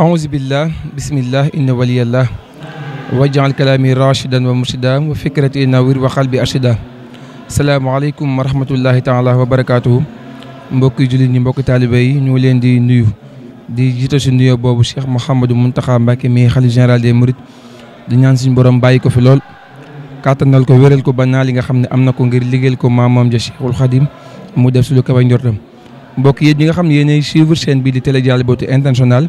أعوذ بالله بسم الله إن ولي الله وجعل كلامي راشدا ومرشدا وفكرتي نوير وقلبي أرشدا السلام عليكم ورحمة الله تعالى وبركاته mbokki jullit ñi mbokki taalibe yi ñu leen di nuyu di jiital si nuyoo boobu Cheikh Mouhamadou Mountakha Mbacké mi xalifa général des Mourides di ñaan suñu borom bàyyi ko fi lool kàttanal ko wéral ko ba naa li nga xam ne am na ko ngir liggéeyal ko maamam ja Cheikhul Khadim mu def si lu kawe njortam mbokk yi ñi nga xam ne yéenay suivre chaîne bi di Télé Dialibatoul International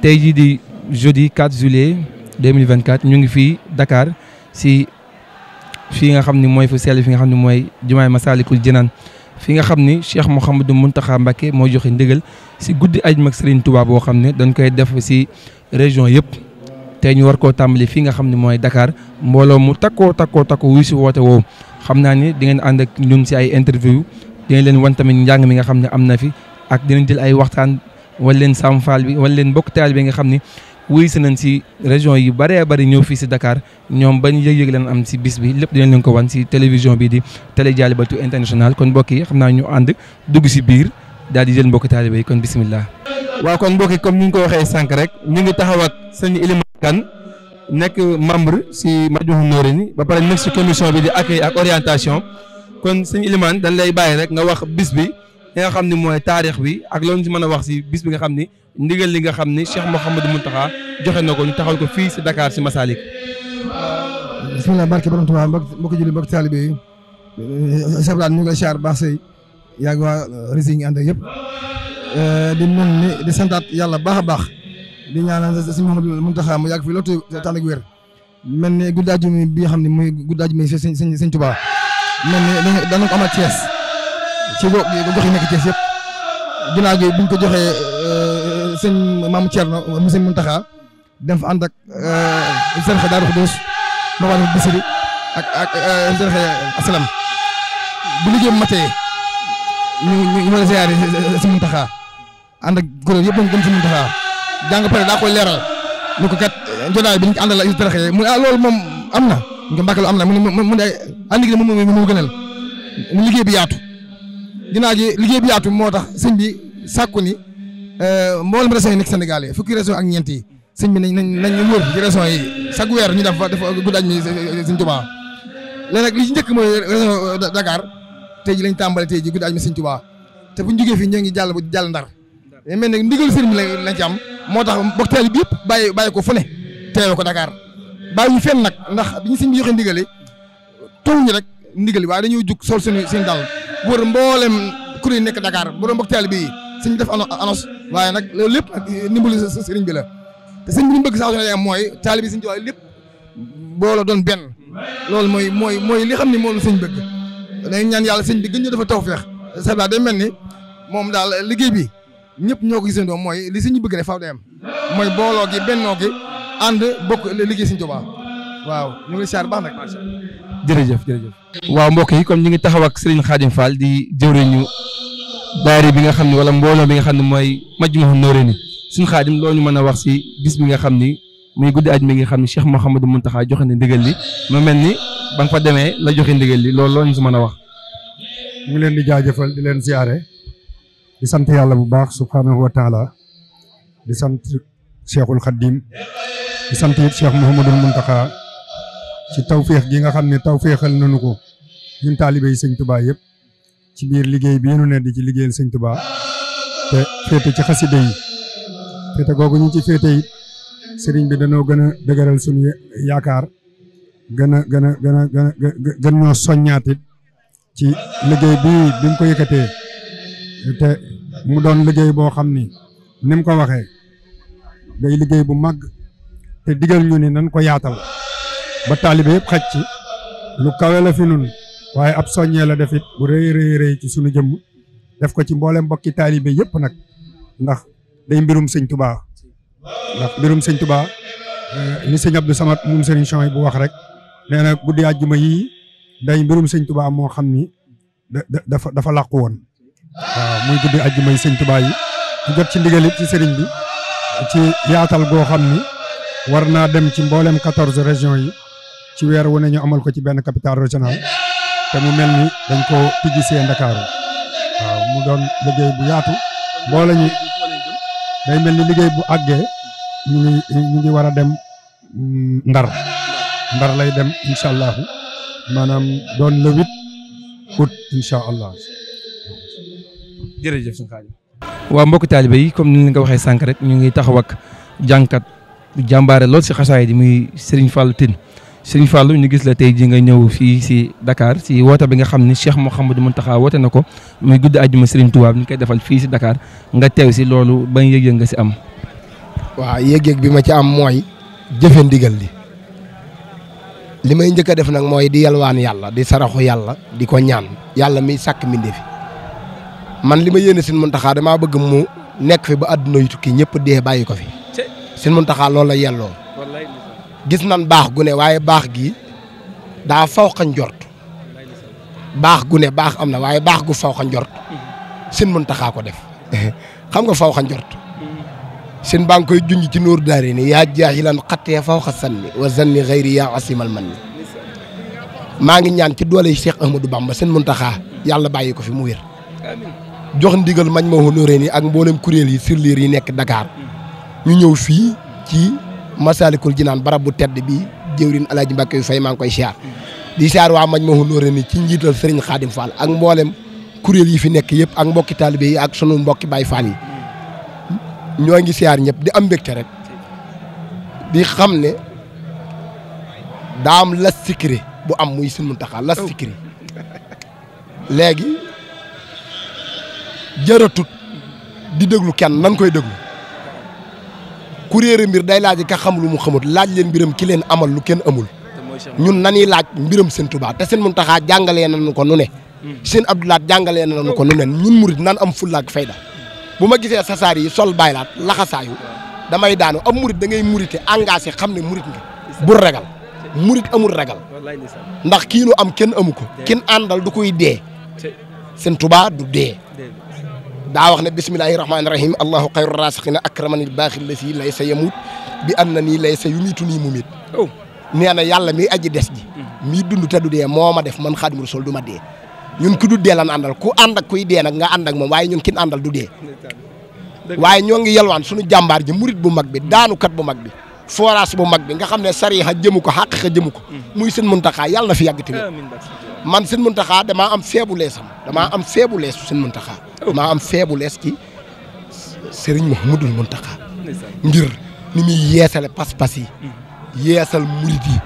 tey jii di jeudi 4 juillet 2024 ñu ngi fii Dakar si fii nga xam ne mooy fu sell fi nga xam ne mooy jumaay Massalikul Jinaan fi nga xam ni Cheikh Mouhamadou Mountakha Mbacké moo joxe ndigal si guddi aj mag Serigne Touba boo xam ne dañ koy def si région yëpp tey ñu war koo tàmbali fii nga xam ne mooy Dakar mbooloo mu takkoo wuy si woote woowu xam naa ni di ngeen ànd ak ñun si ay interview dinañ leen wan tamit njàng mi nga xam ne am na fi ak dinañ jël ay waxtaan wala leen samfaal bi wala leen mbokk taal bi nga xam ne wuy si nañ si région yi bëree bëri ñëw fii si Dakar ñoom bañ yëg-yëg leen am si bis bi lépp dinañ leen ko wan si télévision bi di Télé Dialibatoul International kon mbokk yi xam naa ñu ànd dugg si biir daal di jël mbokk taalibe yi kon bisimilah. waaw kon mbokk yi comme ni ñu ko waxee sànq rek ñu ngi taxaw ak sëñ Elimane Kane nekk membre si Majmahun Nurayni ba pare nekk si commission bi di accueil ak orientation kon sëñ Elimane dañ lay bàyyi rek nga wax bis bi li nga xam ne mooy taarix bi ak loolu si mën a wax si bis bi nga xam ni ndigal li nga xam ni Cheikh Mouhamadou Mountakha joxe na ko ñu taxawal ko fii si Dakar si Massalik. bisimilah barke borom Tuubaa mbokk julli mbokk taalibe yi sablaan ñu ngi lay siyaar baax say yaag waa rési ngi ànd ak yëpp di mel ni di santaat yàlla baax a baax di ñaanal si Mouhamadou Mountakha mu yàgg fi loolu tànn ak wér mel ni guddi àjjuma bi nga xam ne muy guddi àjjuma yi sëñ Tuubaa mel ni dana ko amal Thiès ci gox yi nekk Thiès yëpp ginnaaw gi buñ ko joxee sëñ Maam Thierno mu sëñ Mountakha dem fa ànd ak sërxe Daaru Xudoos Mawal Bisiri ak sërxe Asalaam bu liggéey matee ñu mën a ziyaare si Mountakha ànd ak kuréel yëpp dem si Mountakha jàng pare daa koy leeral ñu ko kat jotaay bi ñu ko àndal ak sërxe mu ne loolu moom am na ñu ko mbàkkal am na mu ne ànd gi mu gënal mu liggéey bi yaatu ginnaaw gi liggéey bi yaatu moo tax sëñ bi sàkku ni mboolem régions yi nekk Sénégal yi fukki région ak ñeent yi sëñ bi nañ wër ci régions yi chaque weer ñu def guddi aj mi sëñ Tuubaa léegi nag li ci njëkk mooy région Dakar tey ji lañ tàmbale tey ji guddi aj mi sëñ Tuubaa te buñ jógee fii ñoo ngi jàll Ndar mais nag ndigal sëñ bi lañ ci am moo tax mbokk taalibe bi yëpp bàyyi ko fu ne teewe ko Dakar bàyyi ñu fenn nag ndax bi ñu sëñ bi joxe ndigale towuñu rek ndigal waaye dañuy jug sol seen dal wër mboolem kuréel nekk Dakar bu doon mbokk taalibe yi sëñ bi def annonce waaye nag loolu lépp ak ndimbalu sëriñ bi la te sëñ bi li mu bëgg saa su ne mooy taalibe yi sëñ Tuubaa lépp booloo doon benn loolu mooy li xam ne moom la sëñ bëgg dañuy ñaan yàlla sëñ bi gën ñu dafa tawfeex sabla day mel ni moom daal liggéey bi ñëpp ñoo ko gisandoo mooy li sëñ bi bëgg rek faaw day am mooy booloo gi bennoo gi ànd bokk liggéey sëñ Tuubaa waaw ñu ngi siyaar baax nag macha Allah. jërëjëf. waaw mbokk yi comme ñu ngi taxaw ak Serigne Khadim Fall di jëwriñu daari bi nga xam ne wala mbooloo bi nga xam ne mooy Majmahun Nurayni suñu Khadim loo ñu mën a wax si bis bi nga xam ni muy guddi aj mi nga xam ne Cheikh Mouhamadou Mountakha joxe na ndigal li ma mel ni ba nga fa demee la joxe ndigal li loolu loo ñu si mën a wax. ñu ngi leen di jaajëfal di leen ziare di sant yàlla bu baax subhanahu wa taala di sant Cheikhul Khadim di sant it Cheikh Mouhamadou Mountakha ci tawféex gi nga xam ne tawféexal nañu ko ñun taalibe yi sëñ Tuubaa yëpp ci biir liggéey bi ñu ne di ci liggéeyal sëñ Tuubaa te féete ci xasida yi féete googu ñu ci féete it sëriñ bi dañoo gën a dëgëral suñu yaakaar gën ñoo soññaat it ci liggéey bi mu ko yëkkatee te mu doon liggéey boo xam ni mu ko waxee day liggéey bu màgg te digal ñu ni nañ ko yaatal ba taalibe yëpp xaj ci lu kawe la fi nun waaye ab soññee la def it bu rëy ci sunu jëmm def ko ci mboolem mbokki taalibe yëpp nag ndax day mbirum sëñ Tuubaa li sëñ Abdou Samad moom sëriñ Chouaïb bu wax rek nee na guddi àjjuma yii day mbirum sëñ Tuubaa moo xam ni dafa làqu woon waaw muy guddi àjjuma yi sëñ Tuubaa yi ñu jot ci ndigal it ci sëriñ bi ci yaatal goo xam ni war naa dem ci mboolem 14 régions yi ci weer wu ne ñu amal ko ci benn capitale régionale te mu mel ni dañ ko tijji see Ndakaaru waaw mu doon liggéey bu yaatu boole ñi day mel ni liggéey bu àggee ñu ngi war a dem Ndar lay dem incha allahu maanaam doon le 8 août incha allah. jërëjëf sëñ Xaadim. waaw mbokk taalibe yi comme ni nga ko waxee sànq rek ñu ngi taxaw ak jànkat jàmbaare lool si xasaay di muy Serigne Fallou Tine Serigne Fallou ñu gis la tey ji nga ñëw fii si Dakar si woote bi nga xam ni Cheikh Mouhamadou Mountakha woote na ko muy guddi àjjuma Serigne Touba ñu koy defal fii si Dakar nga teew si loolu ba yëg-yëg nga si am. waaw yëg-yëg bi ma ci am mooy jëfe ndigal li may njëkk a def nag mooy di yalwaan yàlla di saraxu yàlla di ko ñaan yàlla miy sàkk mbindee fi man li ma yéene Sëñ Muntaxa damaa bëgg mu nekk fi ba àdduna yu tukki ñëpp dee bàyyi ko fi Sëñ Muntaxa loolu la yelloo gis nan baax gu ne waaye baax gi daa fawxa njort baax gu ne baax am na waaye baax gu fawxa njort Sëñ Muntaxa ko def xam nga fawxa njort seen baa ngi koy junj ci nóor daari ni yaa jaahilan xattee fawxa sanni wa zanni xayri yaa asimal man ni maa ngi ñaan ci doole Cheikh Ahmadou Bamba Sëñ Muntaxa yàlla bàyyi ko fi mu wér jox ndigal mañ ma honoré ni ak mboolem kuréel yi sirliir yi nekk Dakar ñu ñëw fii ci Masalikul Jinaan barab bu tedd bi jëwrin Alaaji Mbàkke yu fay maa ngi koy siyaar di siyaar waa mañ ma honoré ni ci njiital Serigne Khadim Fall ak mboolem kuréel yi fi nekk yëpp ak mbokki taalibe yi ak sunu mbokki Baay Fall yi ñoo ngi siyaar ñëpp di am mbégte rek di xam ne daa am las sikiri bu am muy Sëñ Muntaxa las sikiri léegi jëratut di déglu kenn nan koy déglu ku réere mbir day laaj ka xam lu mu xamut laaj leen mbiram ki leen amal lu kenn amul ñun nañuy laaj mbiram Sëñ Tuubaa te Sëñ Muntaxa jàngalee nañu ko nu ne Sëñ Abdou Lahad jàngalee nañu ko nu ne ñun murit nan am fulla ak fayda bu ma gisee sasaar yi sol baylaat laxasaayu damay daanu am murit da ngay murite engagé xam ne murit nga bul ragal murit amul ragal ndax kii nu am kenn amu ko kin àndal du koy dee Sëñ Tuubaa du dee daa wax ne bismillahi rahmaani rahim allahu xayru rasiqina akramani baaxil la si lay sa yamut bi am na nii lay sa yu miitu nii mu mit nee na yàlla mi aji des ji mii dund te du dee moo ma def man Xaadimu Rasuul du ma dee ñun ku du dee lan àndal ku ànd ak kuy dee nag nga ànd ak moom waaye ñun kin àndal du dee waaye ñoo ngi yalwaan suñu jàmbaar ji murit bu mag bi daanukat bu mag bi forage bu mag bi nga xam ne sariixa jëmu ko xaqiiqa jëmu ko muy Sëñ Muntaxa yàlla na fi yàgg tamit man Sëñ Muntaxa damaa am feebu leesam damaa am feebu lees Sëñ Muntaxa damaa am feebu lees ci Sëriñ Mouhamadul Muntaxa ngir ni muy yeesale pas-pas yi yeesal murit yi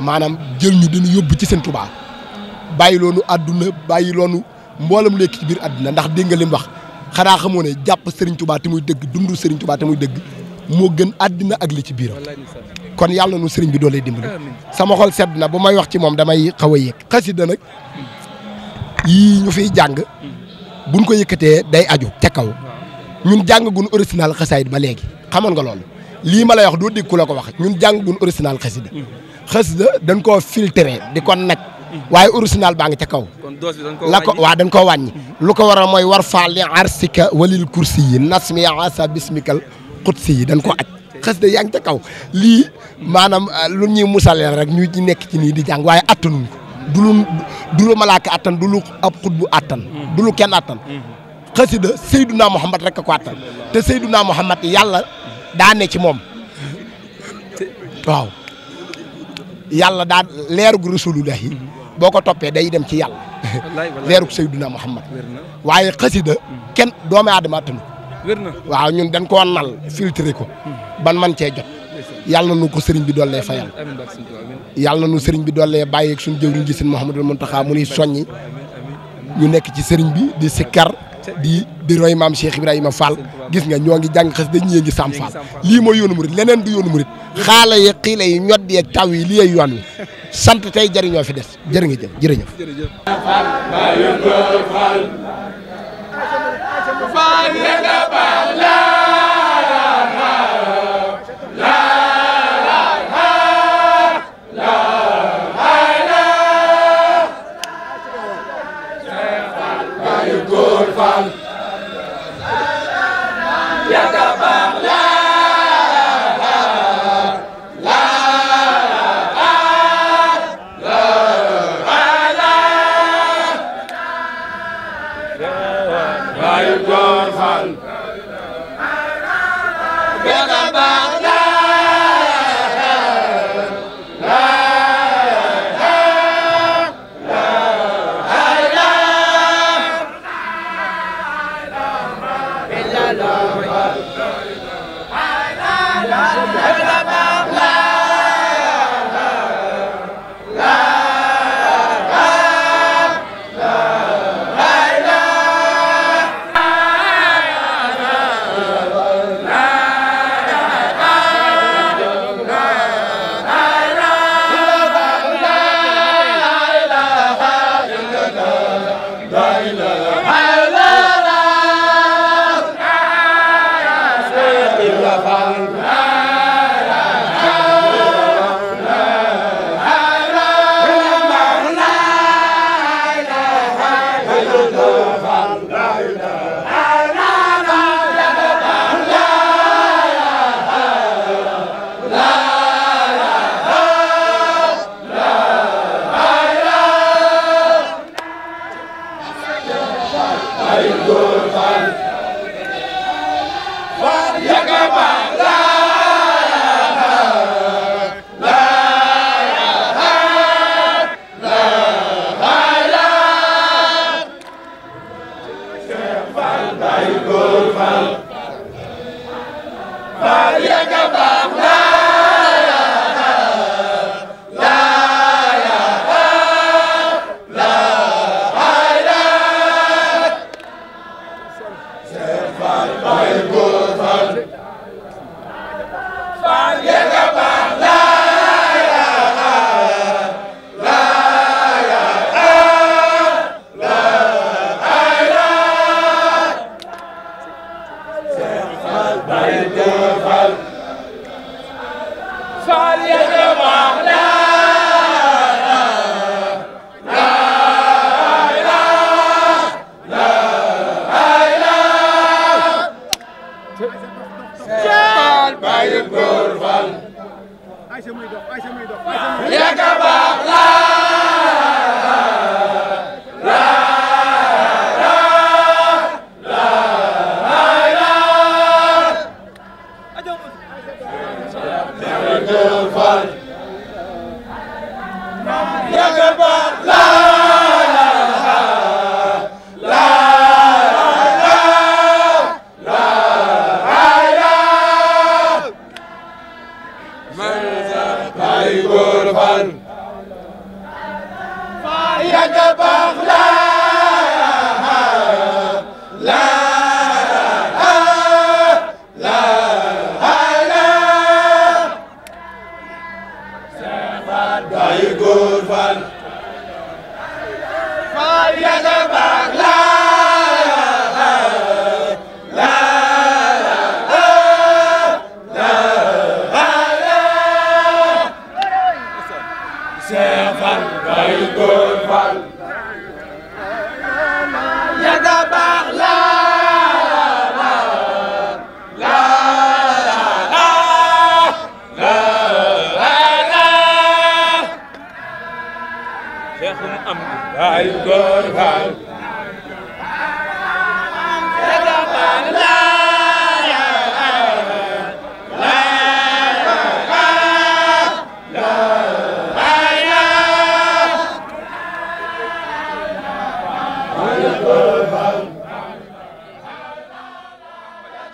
maanaam jël ñu dañu yóbbu ci Sëñ Tuubaa bàyyi loonu àdduna bàyyi loonu mboolem lekk ci biir àdduna ndax dégg nga li mu wax xanaa xamoo ne jàpp Serigne Touba te muy dëgg dund Serigne Touba te muy dëgg moo gën àddina ak li ci biiram kon yàlla nu Serigne bi doo lay dimbali sama xol sedd na bu may wax ci moom damay xaw a yëg xasida nag yii ñu fiy jàng buñ ko yëkkatee day aju ca kaw ñun jàng gun original xasaayid ba léegi xamoon nga loolu lii ma lay wax doo dégg ku la ko wax ñun jàng gun original xasida dañ koo filtré di ko naj waaye original baa ngi ca kaw la ko waa dañ koo wàññi lu ko waral mooy war faal li arsika walil kursi yi nasmi asa bismikal xutsi yi dañ ko aj xasida yaa ngi ca kaw lii maanaam lu ñuy musalee rek ñu ci nekk ci nii di jàng waaye attanuñ ko du lu malaaka attan du lu ab xut bu attan du lu kenn attan xasida Seydunaa Muhammad rek a ko attan te Seydunaa Muhammad yàlla daa ne ci moom waaw yàlla daa leerug rasulullah yi boo ko toppee day dem ci yàlla leerug Seydunaa Muhammad waaye xasida kenn doomu aadama attanu waaw ñun dañ koo nal filtré ko ban man cee jot yàlla na nu ko sëriñ bi dollee fayal yàlla na nu sëriñ bi dollee bàyyi ak suñu jëwriñ ji sëriñ Mouhamadul Mountakha mu nuy soññi ñu nekk ci sëriñ bi di sikkar di roy maam Cheikh Ibrahima Fall gis nga ñoo ngi jàng xas dañu ngi Sam Fall lii mooy yoonu murit leneen du yoonu murit xaala yi xiila yi ñoddi yeeg taw yi lii ay yoon wi sant tey jëriñoo fi des jërë nga jëf jërëjëf Bye.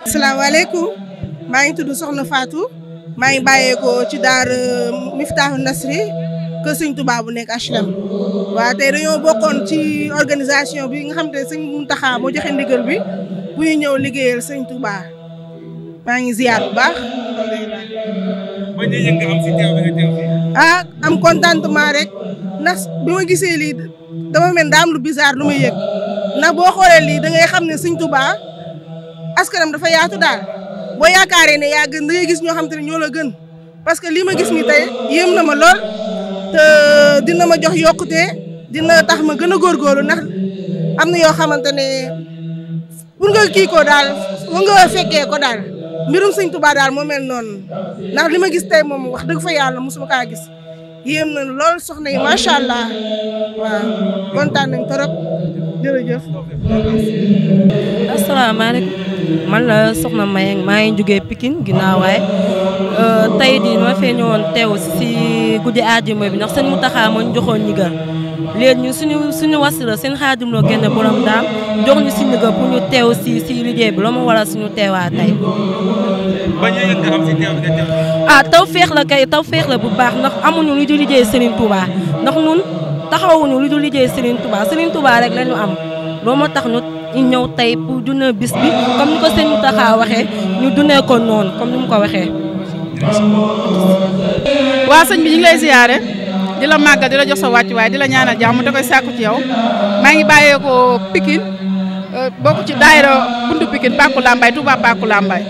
asalaamaaleykum maa ngi tudd Soxna Fatou maa ngi bàyyeekoo ci daara Miftahul Nasri kër Sëñ Touba bu nekk HLM waaw tey dañoo bokkoon ci organisation bi nga xam te Sëñ Mountakha moo joxe ndigal bi bu ñu ñëw liggéeyal Sëñ Touba maa ngi ziar bu baax. ah am contentement rek ndax bi ma gisee lii dama mel daa am lu bizarre lu may yëg ndax boo xoolee lii da ngay xam ne Sëñ Touba askanam dafa yaatu daal boo yaakaaree ne yaa gën da ngay gis ñoo xam te ne ñoo la gën parce que lii ma gis ni tey yéem na ma lool te dina ma jox yokkute dina tax ma gën a góorgóorlu ndax am na yoo xamante ne pour nga kii ko daal pour nga fekkee ko daal mbirum Sëñ Touba daal moo mel noonu ndax li ma gis tey moom wax dëgg fa yàlla mosuma kaa gis yéem na lool soxna yi macha allah waaw kontaan nañ trop jërëjëf. asalaamaaleykum man la Soxna Mayeng maa ngi jógee Pikine ginnaaw waay tey di ma fee ñëwoon teew si guddi àjjuma bi ndax Sëñ Mountakha moo ñu joxoon ndigal léegi ñu suñu wasila seen Xaadim Lo génn borom daam jox ñu si ndigal pour ñu teew si liggéey bi loo ma waral suñu teewaa tey. ah taw féex la kay taw féex la bu baax ndax amuñu lu di liggéey Serigne Touba ndax ñun taxawuñu lu di liggéey Serigne Touba rek lañu am loo moo tax ñu ñëw tey pour dundee bis bi comme ni ko Sëñ Mountakha waxee ñu dundee ko noonu comme ni mu ko waxee. waa sëñ bi ñu ngi lay ziyaare di la màggal di la jox sa wàccuwaay di la ñaanal jàmm da koy sàkku ci yow maa ngi bàyyeekoo Pikine bokk ci daayira buntu Pikine Pàkku Lambaay Touba Pàkku Lambaay.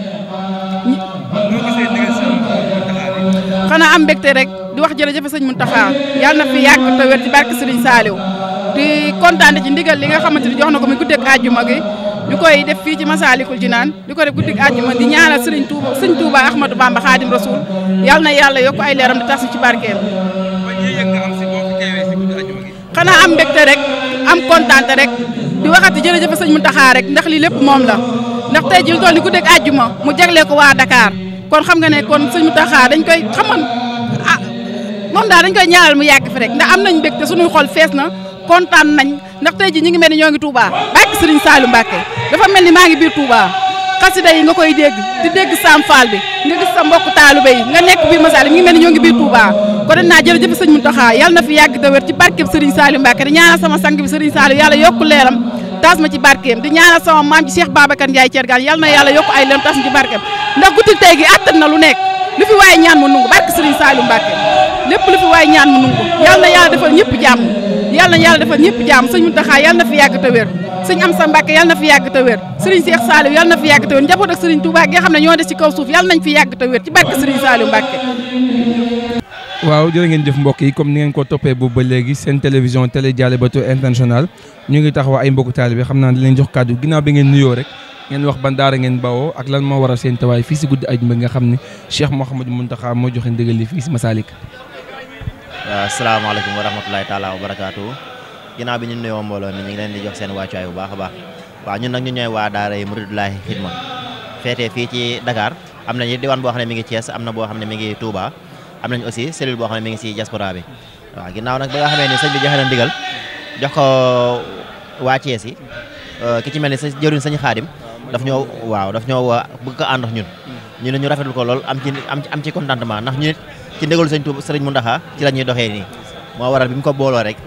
xanaa am mbégte rek di wax jërëjëf sëñ Mountakha yàlla na fi yàgg te wér ci barke Serigne Saliou di kontaan ci ndigal li nga xamante ni jox na ko muy guddeeg àjjuma gi ñu koy def fii ci Masaalikul Jinaan di ko def guddeeg àjjuma di ñaanal Serigne Touba sëñ Touba Ahmadou Bamba Khadim Rasoul yàlla na yàlla yokk ay leeram di tas ci barkeem. xanaa am mbégte rek am kontaan rek di waxati jërëjëf sëñ Mountakha rek ndax lii lépp moom la ndax tey jii lu toll ni guddeeg àjjuma mu jaglee ko waa Dakar kon xam nga ne kon sëñ Mountakha dañ koy xaman moom daal dañ koy ñaanal mu yàgg fi rek ndax am nañ mbégte suñuy xol fees na kontaan nañ ndax tey ji ñu ngi mel ni ñoo ngi Touba barke Serigne Saliou Mbacké dafa mel ni maa ngi biir Touba xasida yi nga koy dégg di dégg Sam Fall bi nga gis sa mbokk taalibe yi nga nekk biir Masalik mi ngi mel ni ñoo ngi biir Touba kon dañ naa jërëjëf sëñ Mountakha yàlla na fi yàgg te wér ci barkeem Serigne Saliou Mbacké di ñaanal sama sang bi Serigne Saliou yàlla yokku leeram taas ma ci barkeem di ñaanal sama maam ci Cheikh Babacar Ndiaye Thiergane yàlla na yàlla yokku ay leeram taas ma ci barkeem ndax guddi tey gi attan na lu nekk lu fi waaye ñaan mu nungu barke Serigne Saliou Mbacké lépp lu fi waaye ñaan mu nungu yàlla na yàlla defal ñëpp jàmm yàlla na yàlla defal ñëpp jàmm sëñ Mountakha yàlla na fi yàgg te wér sëñ Amsa Mbacké yàlla na fi yàgg te wér Serigne Cheikh Saliou yàlla na fi yàgg te wér njaboot ak Serigne Touba gi nga xam ne ñoo des ci kaw suuf yàlla nañ fi yàgg te wér ci barke Serigne Saliou Mbacké. waaw jërë ngeen jëf mbokk yi comme ni ngeen ko toppee boobu ba léegi seen télévision télé Dialibatoul International ñu ngi taxaw ay mbokku taalibe xam naa di leen jox kàddu ginnaaw bi ngeen nuyoo rek ngeen wax ban daara ngeen bawoo ak lan moo waral seen tawaay fii si guddi ajuma nga xam ne Cheikh Mouhamadou Mountakha moo joxe ndigal li fii si Masalik. waaw asalaamaaleykum wa rahmatulahi taala wa barakaatu ginnaaw bi ñu nuyoo mbooloo mi ñu ngi leen di jox seen wàccuwaay bu baax a baax waaw ñun nag ñu ñooy waa daara yi Mouridulahi Xidma feetee fii ci Dakar am nañu diwaan boo xam ne mi ngi Thiès am na boo xam ne mi ngi Touba am nañ aussi cellule boo xam ne mi ngi si diaspora bi waaw ginnaaw nag ba nga xamee ni sëñ bi joxe na ndigal jox ko waa Thiès yi ki ci mel ni sa jëriñ sëñ Xaadim daf ñoo bëgg ko ànd ak ñun ñu ne ñu rafetlu ko lool am ci contentement ndax ñu nit ci ndigalu sëñ Tuuba sëriñ Mountakha ci la ñuy doxee nii moo waral bi mu ko booloo rek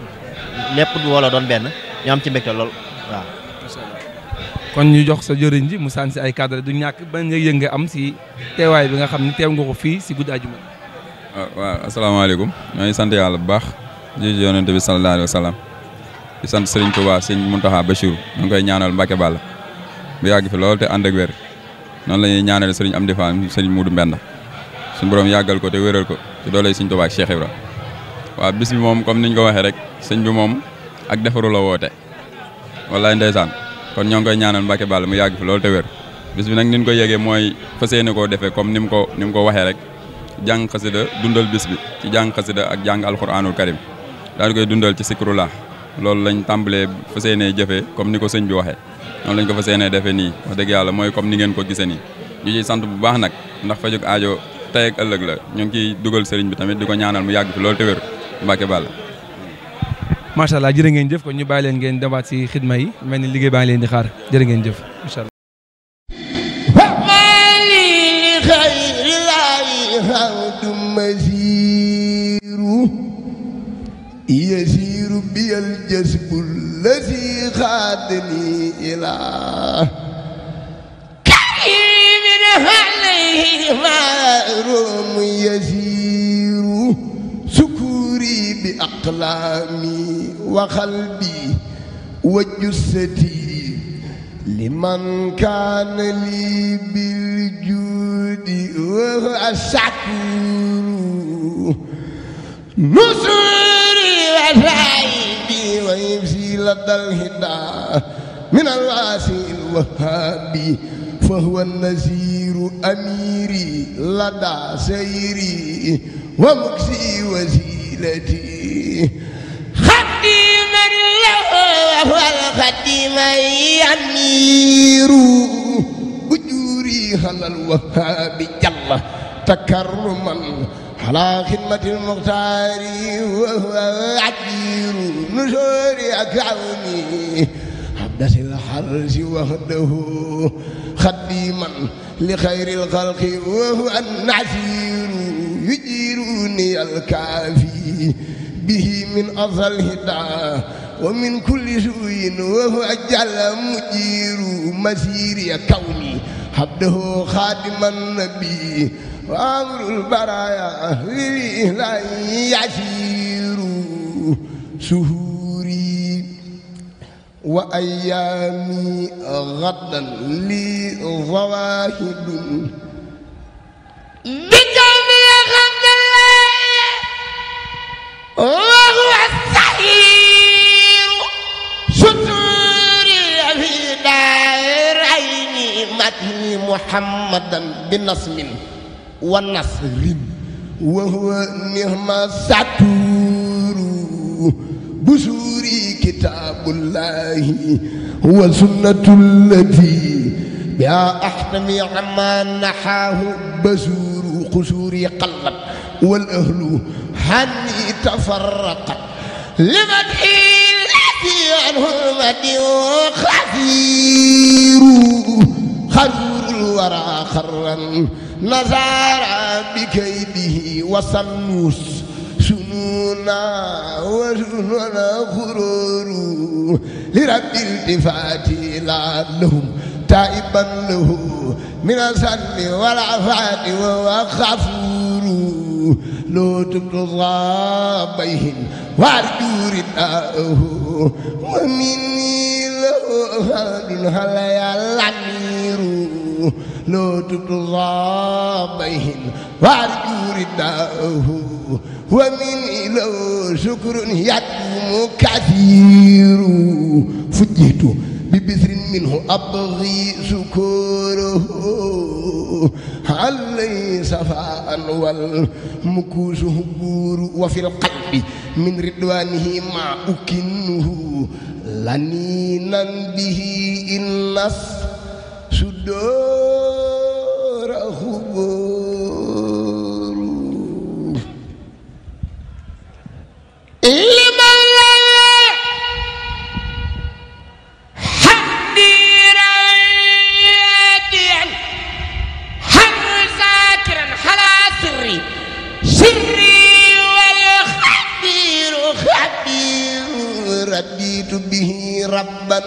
lépp booloo doon benn ñu am ci mbégte lool waaw. kon ñu jox sa jëriñ ji mu sànni si ay cadre du ñàkk ban yëg nga am si teewaay bi nga xam ne teew nga ko fii si guddi àjjuma. waaw asalaamaaleykum ñoo ngi sant yàlla bu baax ji yonente bi sallallahu alayhi wa sallam di sant Serigne Touba sëñ Mountakha Bachir ñu ngi koy ñaanal Mbacke Balla bu yàgg fi lool te ànd ak wér noonu la ñuy ñaanal Serigne Amdi Fall Serigne Moudou Mbenda suñu borom yàggal ko te wéral ko ci doole Serigne Touba ak Cheikh Ibra waaw bis bi moom comme niñ ko waxee rek sëñ bi moom ak defaru la woote wallaay ndeysaan kon ñoo ngi koy ñaanal Mbacke Balla mu yàgg fi lool te wér bis bi nag niñ ko yégee mooy fas yéene koo defee comme ni mu ko waxee rek jàng xasida dundal bis bi ci jàng xasida ak jàng alxuraanul karim daal di koy dundal ci sikrullah loolu lañ tàmbalee fas yéenee jëfee comme ni ko sëñ bi waxee noonu lañ ko fas yéenee defee nii wax dëgg yàlla mooy comme ni ngeen ko gisee nii ñu ciy sant bu baax nag ndax fajug aajo tey ak ëllëg la ñu ngi ciy dugal sëriñ bi tamit di ko ñaanal mu yàgg fi loolu te wér Mbacke Balla. macha allah jërë ngeen jëf kon ñu bàyyi leen ngeen demaat si xidma yi mel ni liggéey baa ngi leen di xaar jërë ngeen jëf incha allah. يسير بي الجسب الذي خادني إلى كريم عليه معروم يسير سكوري بأقلامي وقلبي وجسدي لمن كان لي بالجود وهو الشكور نصري وسعيدي ويمسي لدى الهدى من الواسع الوهابي فهو النذير أميري لدى سيري ومكسي وسيلتي خديما له والخديم يمير أجوري على الوهاب جل تكرما على خدمة المختار وهو عجير نشوري أكرمي حدث الحرس وحده خديما لخير الخلق وهو النعسير يجيرني الكافي به من أصل الهدى ومن كل سوء وهو أجل مجير مسيري كوني حبده خادم النبي وأمر البرايا لله يسير سهوري وأيامي غدا لي ظواهد بجميع غد الله وهو السعير ستوري في دارين متني محمدا بنصم ونصر وهو نعم الستور بسوري كتاب الله وسنة التي بها أحتمي عما نحاه بسور قسوري قلت والأهل عني تفرقت لمدحي الذي عنه المدي خسير خرور الورى خرا نزار بكيده وصنوس سنونا وسنونا خرور لرب التفات لا لهم تائبا له من السن والعفات وهو غفور لو تبتغى بيهن وارجو رداءه ومني له هاد هل يلمير لو تبتغى بيهن وارجو رداءه ومني له شكر يدوم كثير فجئت ببذر منه أبغي شكره علي صفاء والمكوس هبور وفي القلب من رضوانه ما أكنه لنينا به إن صدور خبور لمن رديت به ربا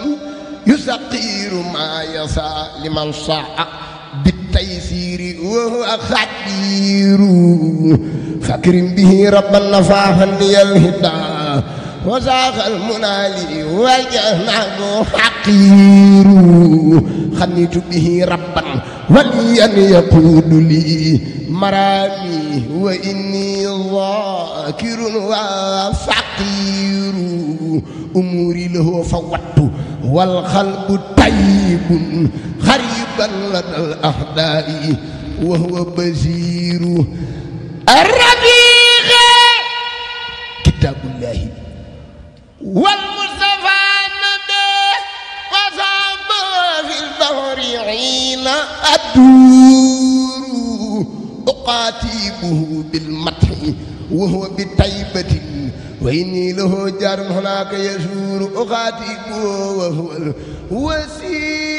يسقير ما يسعى لمن صاع بالتيسير وهو خبير فاكرم به ربا نفاها لي الهدى وزاغ المنالي والجنب حقير خنيت به ربا وليا يقود لي مرامي وإني ذاكر وفقير أموري له فوت والقلب طيب غريبا لدى الأحداء وهو بزير الربيع كتاب الله والمصطفى النبي وصحبه في البحر حين أدور أقاتبه بالمدح وهو بطيبة وإني له جار هناك يزور أقاتبه وهو الوسيلة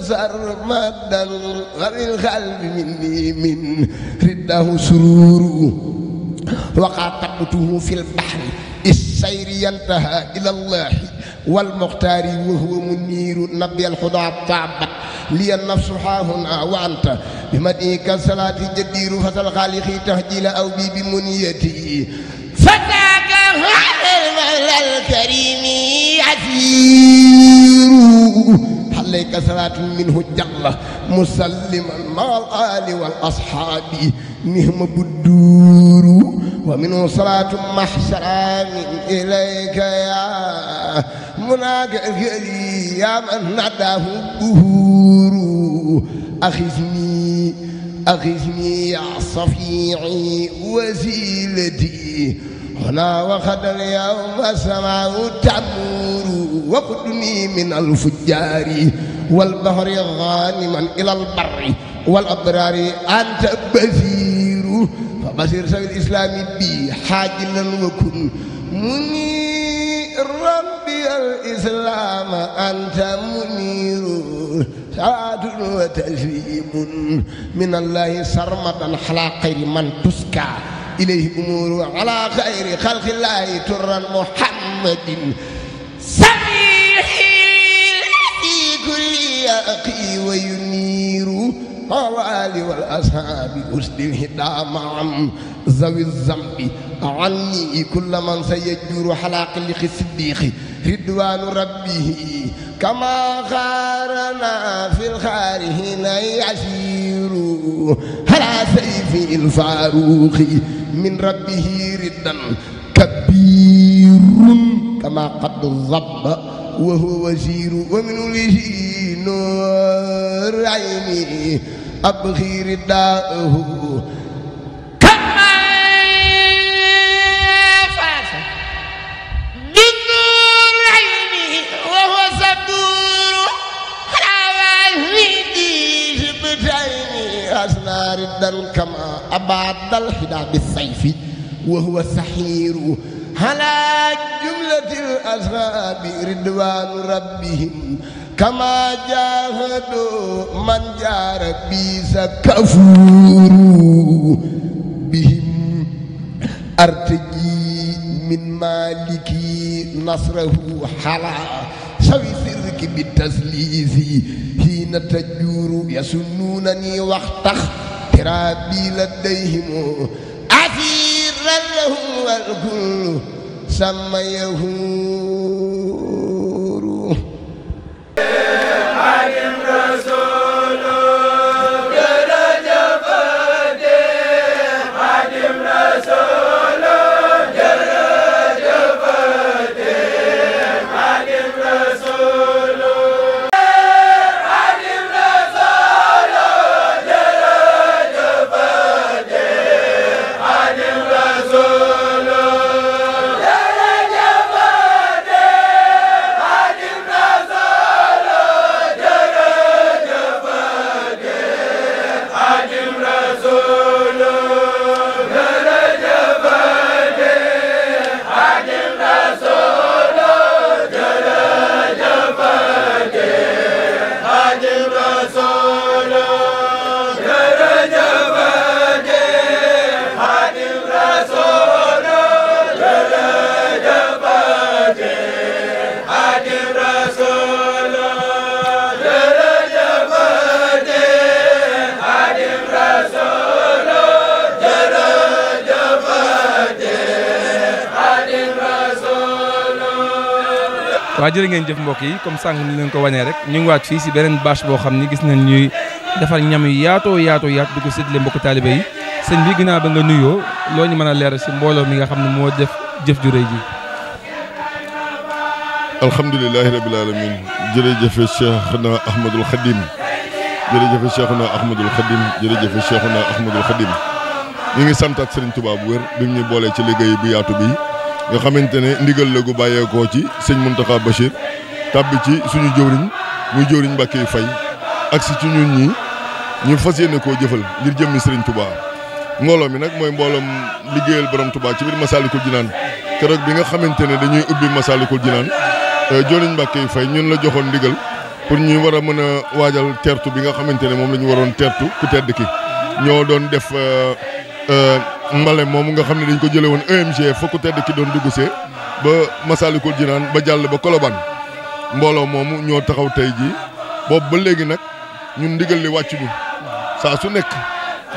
سرمدا وفي القلب مني من رده سرور وقاتبته في البحر السير ينتهى إلى الله والمختار وهو منير نبي الخضع طابت لي النفس هنا وأنت بمدئك الصلاة جدير فتى الخالق تهجيل أو بي بمنيتي فتاك المولى الكريم عسير عليك صلاة منه جل مسلما مع الآل والأصحاب نهم بدور ومنه صلاة محشرا من إليك يا مناك الكريم يا من نداه الظهور أخذني يا صفيعي وسيلتي هنا وخد اليوم السماء تمور وقدني من الفجار والبحر غانما إلى البر والأبرار أنت بزير فبصير سوي الإسلام بي حاجلا وكن منيرا بالإسلام أنت منير صلاة وتسليم من الله سرمدا على خير من تسكى إليه أمور على خير خلق الله ترا محمد سميح في كل يقي وينير الآل والأصحاب أسد الهدى معهم ذوي الذنب عني كل من سيجور على قلق الصديق رضوان ربه كما خارنا في الخارهين يسير على سيف الفاروق من ربه ردا كبير كما قد ضب وهو وزير ومن وجهه نور عيني أبغي رداءه كما فاز بنور عيني وهو صبور على والدي جبتيني أسنى ردا كما أبعد الحدا بالسيف وهو سحير على جملة الأصحاب رضوان ربهم كما جاهدوا من جار بيس كفور بهم أرتجي من مالكي نصره حلا سوي سرك بالتسليس حين تجور يسنونني واختخ ترابي لديهم أسيرا لهم والكل سميه خادم رسول جرجف خادم رسول جرجف خادم رسول خادم رسول جرجف خادم رسول waa jërë ngeen jëf mbokk yi comme sànq ni leen ko wanee rek ñu ngi waat fii si beneen bâche boo xam ni gis nañ ñuy defar ñam yu yaatoo yaatu di ko séddale mbokku taalibe yi sëñ bi ginnaaw ba nga nuyoo loo ñu mën a leeral si mbooloo mi nga xam ne moo def jëf ju rëy ji. alhamdulilahi rabil alamin jërëjëfe Cheikhna Ahmadul Khadim jërëjëfe Cheikhna Ahmadul Khadim jërëjëfe Cheikhna Ahmadul Khadim ñu ngi santaat Serigne Touba bu wér bi ñu boolee ci liggéey bu yaatu bi nga xamante ne ndigal la gu bàyyeekoo ci sëñ Mountakha Bachir tàbbi ci suñu jëwriñ muy jëwriñ Mbàkke Fay ak si ci ñun ñi ñu fas yéene koo jëfal ngir jëmmi Serigne Touba mbooloo mi nag mooy mbooloom liggéeyal borom Touba ci biir Massalikul Jinaan keroog bi nga xamante ne dañuy ubbi Massalikul Jinaan jëwriñ Mbàkke Fay ñun la joxoon ndigal pour ñu war a mën a waajal teertu bi nga xamante ne moom la ñu waroon teertu ku tedd ki ñoo doon def mbale moomu nga xam ne dañ ko jëlee woon EMG fa ku tedd ki doon dugg see ba Massalikul Jinaan ba jàll ba Colobane mbooloo moomu ñoo taxaw tey jii boobu ba léegi nag ñun ndigal li wàccuñu saa su nekk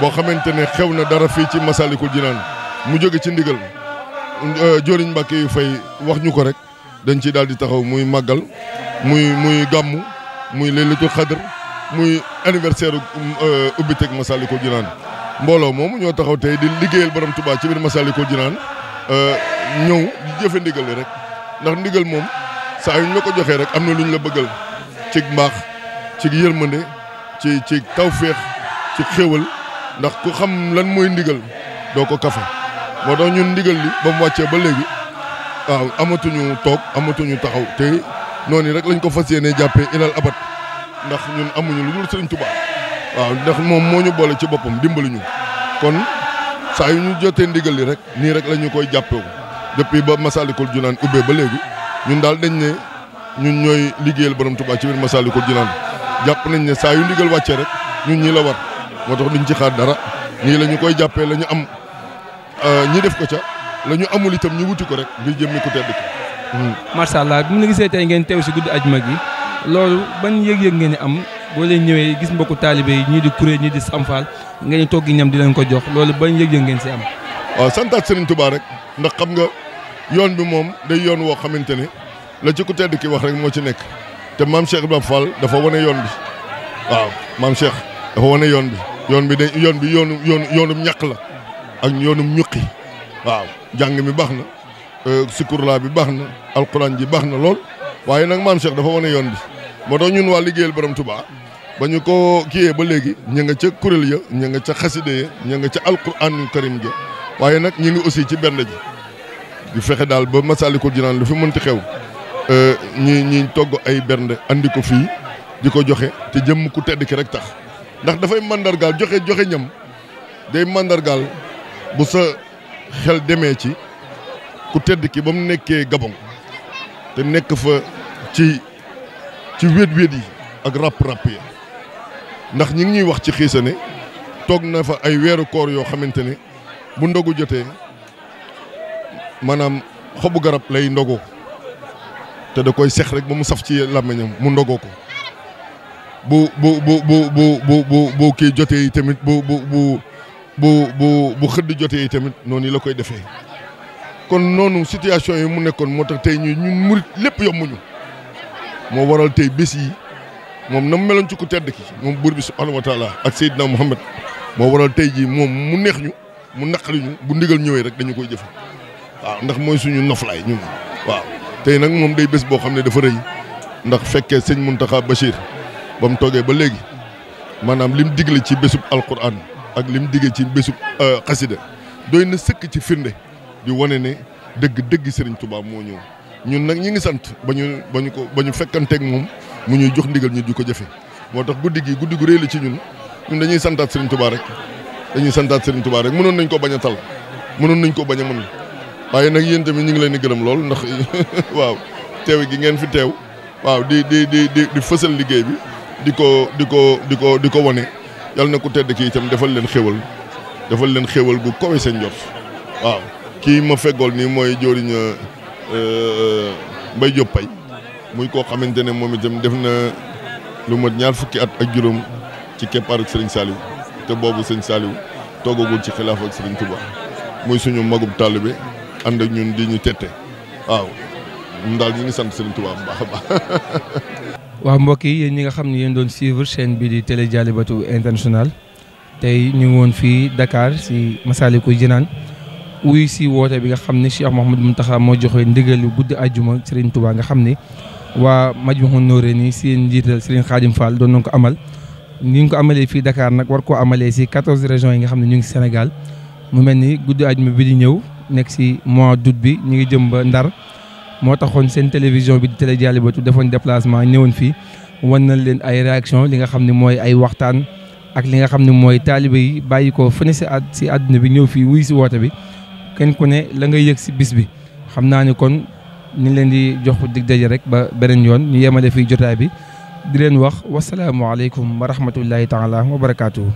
boo xamante ne xew na dara fii ci Massalikul Jinaan mu jóge ci ndigal joriñ Mbàkke yu fay wax ñu ko rek dañ ci daal di taxaw muy màggal muy gàmmu muy Laylatul Qadr muy anniversaire ubbiteg Massalikul Jinaan mbooloo moomu ñoo taxaw tey di liggéeyal borom Touba ci biir Massalikul Jinaan ñëw di jëfe ndigal li rek ndax ndigal moom saa yu ñu la ko joxee rek am na lu ñu la bëggal ci mbaax ci yërmande ci tawféex ci xéwal ndax ku xam lan mooy ndigal doo ko kafe moo tax ñun ndigal li ba mu wàccee ba léegi waaw amatuñu toog amatuñu taxaw te noonu rek lañ ko fas yéenee jàppee ilal abat ndax ñun amuñu lu dul Sëriñ Touba waaw ndax moom moo ñu boole ci boppam dimbali ñu kon saa yu ñu jotee ndigal li rek nii rek la ñu koy jàppee ko depuis ba Massalikul Jinaan ubbee ba léegi ñun daal dañ ne ñun ñooy liggéeyal borom Touba ci biir Massalikul Jinaan jàpp nañ ne saa yu ndigal wàccee rek ñun ñii la war moo tax duñ ci xaar dara nii la ñu koy jàppee la ñu am ñi def ko ca la ñu amul itam ñu wuti ko rek ngir jëmmi ku tedd ko. macha allah bi mu la gisee tey ngeen teew si guddi ajuma gi loolu ban yëg-yëg ngeen di am boo leen ñëwee gis mbokku taalibe yi ñii di kuréel ñii di samfaal ngeen toggi ñam di leen ko jox loolu ban yëg-yëg ngeen si am. waaw santaat Serigne Touba rek ndax xam nga yoon bi moom day yoon woo xamante ne la ci ku tedd ki wax rek moo ci nekk te maam Cheikh Ibrahima Fall dafa wane yoon bi waaw maam Cheikh dafa wane yoon bi yoonum ñàkk la ak yoonum ñuqi waaw jàng mi baax na sikurlaa bi baax na alquran ji baax na lool waaye nag maam Cheikh dafa wane yoon bi moo tax ñun waa liggéeyal borom Touba ba ñu ko kiyee ba léegi ña nga ca kuréel ya ña nga ca xaside ya ña nga ca alquranul karim ja waaye nag ñu ngi aussi ci benn ji di fexe daal ba Masaalikul Jinaan lu fi mënti xew ñi togg ay bernde andi ko fii di ko joxe te jëmm ku tedd ki rek tax ndax dafay mandargaal joxe ñam day mandargaal bu sa xel demee ci ku tedd ki ba mu nekkee Gabon te nekk fa ci wéet-wéet yi ak ràpp-ràpp yi ndax ñi ngi ñuy wax ci xiisa ne toog na fa ay weeru koor yoo xamante ne bu ndogu jotee maanaam xobu garab lay ndogoo te da koy sex rek ba mu saf ci làmmiñam mu ndogoo ko bu kii jotee yi tamit bu xëdd jotee yi tamit noonu la koy defee kon noonu situation yi mu nekkoon moo tax tey ñun murit lépp yombuñu moo waral tey bés yi moom na mu meloon ci ku tedd ki moom buur bi subhanahu wa taala ak Seydina Muhammad moo waral tey jii moom mu neex ñu mu naqari ñu bu ndigal ñëwee rek dañu koy jëfe waaw ndax mooy suñu noflaay ñun waaw tey nag moom day bés boo xam ne dafa rëy ndax fekkee sëñ Mountakha Bachir ba mu toogee ba léegi maanaam lim digle ci bésub alquran ak lim digle ci bésub xasida doy na sëkk ci firnde di wane ne dëgg Serigne Touba moo ñëw ñun nag ñi ngi sant ba ñu fekkanteeg moom mu ñuy jox ndigal ñu di ko jëfe moo tax guddi gu rëy la ci ñun dañuy santaat Serigne Touba rek mënoon nañ ko bañ a tal mënoon nañ ko bañ a mën waaye nag yéen tamit ñu ngi leen di gërëm lool ndax waaw teew gi ngeen fi teew waaw di fësal liggéey bi di ko wane yal na ku tedd kii itam defal leen xéwal gu kowe seen njort waaw kii ma feggool nii mooy jëwriñ Mbaye Diop Pay muy koo xamante ne moom itam def na lu mat 20 at ak juróom ci keppaar ak Serigne Saliou te boobu Serigne Saliou toogagul ci xilaaf ak Serigne Touba muy suñu magub taalibe ànd ak ñun di ñu tette waaw ñun daal ñu ngi sant Serigne Touba bu baax a baax. waaw mbokk yi yéen ñi nga xam ne yéen doon suivre chaîne bi di Télé Dialibatoul International tey ñu ngi woon fii Dakar si Masaalikul Jinaan wuy si woote bi nga xam ne Cheikh Mouhamadou Mountakha moo joxe ndigalu guddi àjjuma Serigne Touba nga xam ne waa Majmahun Nurayni seen njiital Serigne Khadim Fall doon nañ ko amal ni ñu ko amalee fii Dakar nag war koo amalee si 14 régions yi nga xam ne ñu ngi Sénégal mu mel ni guddi àjjuma bi di ñëw nekk si mois d'août bi ñu ngi jëm ba Ndar moo taxoon seen télévision bi di Télé Dialibatoul defoon déplacement ñëwoon fii wan nañ leen ay réaction li nga xam ne mooy ay waxtaan ak li nga xam ne mooy taalibe yi bàyyi ko fu ne si àdduna bi ñëw fii wuy si woote bi kenn ku ne la ngay yëg si bis bi xam naa ni kon ñu leen di jox dig daje rek ba beneen yoon ñu yemale fii jotaay bi di leen wax wasalaamualeykum wa rahmatullahi taala wa barakaatuhu